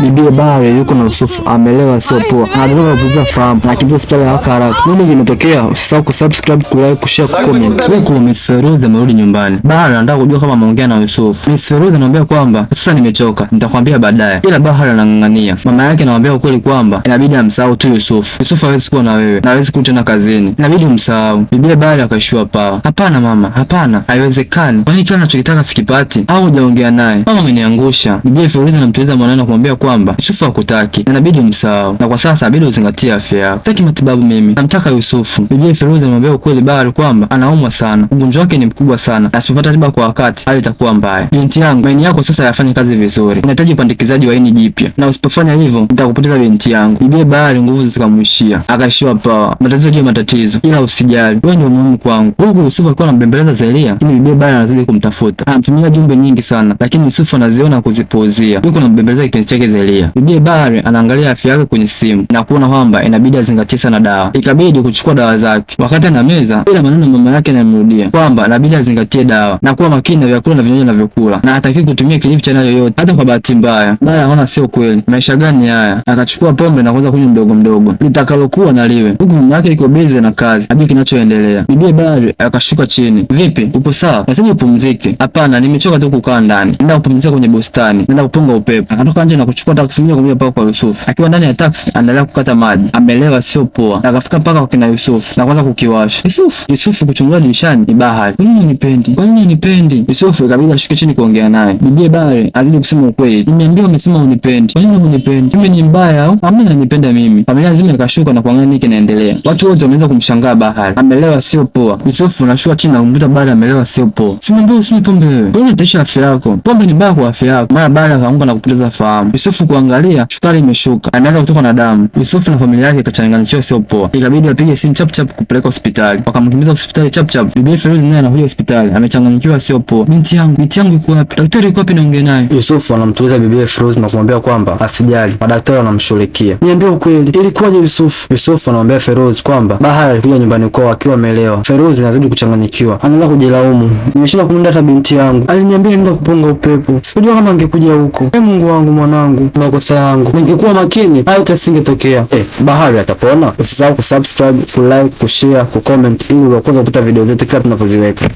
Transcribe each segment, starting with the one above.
Bibie Bahari yuko na Yusufu amelewa sio poa, anatoka kupoteza fahamu na kimbia hospitali haraka haraka. Nini kimetokea? Usisahau kusubscribe, kulike, kushare, kucomment. Huku Miss Feruzi amerudi nyumbani. Bahari anataka kujua kama ameongea na Yusufu. Miss Feruzi anamwambia kwamba sasa nimechoka, nitakwambia baadaye, ila Bahari anang'ang'ania. Mama yake anamwambia ukweli kwamba inabidi amsahau tu Yusufu. Yusufu hawezi kuwa na wewe na hawezi kurudi tena kazini, inabidi umsahau. Bibie Bahari akaishiwa pawa. Hapana mama, hapana, haiwezekani. Kwani kila anachokitaka sikipati? Au hujaongea naye? Mama ameniangusha. Bibie Feruzi anamtuliza mwanae na kumwambia kwamba Yusufu hakutaki na inabidi umsahau, na kwa sasa inabidi uzingatie afya yako. Sitaki matibabu mimi, namtaka Yusufu. Bibie Feruzi anamwambia ukweli Bahari kwamba anaumwa sana, ugonjwa wake ni mkubwa sana, na asipopata tiba kwa wakati hali itakuwa mbaya. Binti yangu, maini yako sasa hayafanyi kazi vizuri, unahitaji upandikizaji wa ini jipya, na usipofanya hivyo nitakupoteza binti yangu. Bibie Bahari nguvu zikamwishia, akaishiwa pawa, matatizo juu ya matatizo, ila usijali, wewe ndio muhimu kwangu. Huku Yusufu alikuwa anambembeleza Zelia, lakini bibie Bahari anazidi kumtafuta, anamtumia jumbe nyingi sana, lakini Yusufu anaziona kuzipuuzia, yuko anambembeleza kipenzi chake Zelia. Bibie Bahari anaangalia afya yake kwenye simu na kuona kwamba inabidi azingatie sana dawa, ikabidi kuchukua dawa zake. Wakati anameza, ila maneno mama yake anamrudia kwamba inabidi azingatie dawa na kuwa makini na vyakula na vinywaji anavyokula, na hataki kutumia kilevi cha aina yoyote, hata kwa bahati mbaya. Bahari anaona sio kweli, maisha gani haya? Akachukua pombe na kuanza kunywa mdogo mdogo, litakalokuwa na liwe, huku mama yake iko busy na kazi, hajui kinachoendelea. Bibie Bahari akashuka chini. Vipi, upo sawa? Nasema upumzike. Hapana, nimechoka tu kukaa ndani, nenda kupumzika kwenye bustani, nenda kupunga upepo. Akatoka nje na kuchukua taksi moja kwa moja mpaka kwa Yusufu. Akiwa ndani ya taksi anaendelea kukata maji, amelewa sio poa. Akafika mpaka kwa kina Yusufu na kuanza kukiwasha. Yusufu, Yusufu kuchungulia dirishani ni Bahari. Kwa nini unipendi? Kwa nini unipendi? Yusufu ikabidi ashuke chini kuongea naye. Bibie Bahari azidi kusema ukweli. Nimeambiwa umesema unipendi. Kwa nini unipendi? Mimi ni mbaya au? Hamna ananipenda mimi. Familia nzima ikashuka na kuangalia nini kinaendelea. Watu wote wameanza kumshangaa Bahari. Amelewa sio poa. Yusufu anashuka chini na kumkuta Bahari amelewa sio poa. Simwambie usinywe pombe wewe. Wewe unataisha afya yako. Pombe ni mbaya kwa afya yako. Mara Bahari akaanguka na kupoteza fahamu. Yusufu kuangalia sukari imeshuka, ameanza kutoka na damu. Yusufu na familia yake ikachanganyikiwa sio poa. Ikabidi wapige simu chap chap kupeleka hospitali. Wakamkimbiza hospitali chap chap. Bibi Feruzi naye anakuja hospitali, amechanganyikiwa sio poa. Binti yangu, binti yangu yuko wapi? Daktari yuko wapi niongee naye? Yusufu anamtuliza bibi Feruzi na kumwambia kwamba asijali, madaktari wanamshughulikia. Niambie ukweli, ilikuwaje Yusufu? Yusufu anamwambia Feruzi kwamba Bahari alikuja nyumbani kwao akiwa amelewa. Feruzi anazidi kuchanganyikiwa, anaanza kujilaumu, nimeshindwa kumlinda hata binti yangu, aliniambia nenda kupunga upepo, sikujua kama angekuja huko. E Mungu wangu, mwanangu, makosa yangu, ningekuwa makini hayo yasingetokea. Bahari atapona. Usisahau kusubscribe, kulike, kushare, kucomment ili uwe kwanza kupata video zetu kila tunavyoziweka.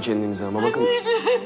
Kendinize ama bakın.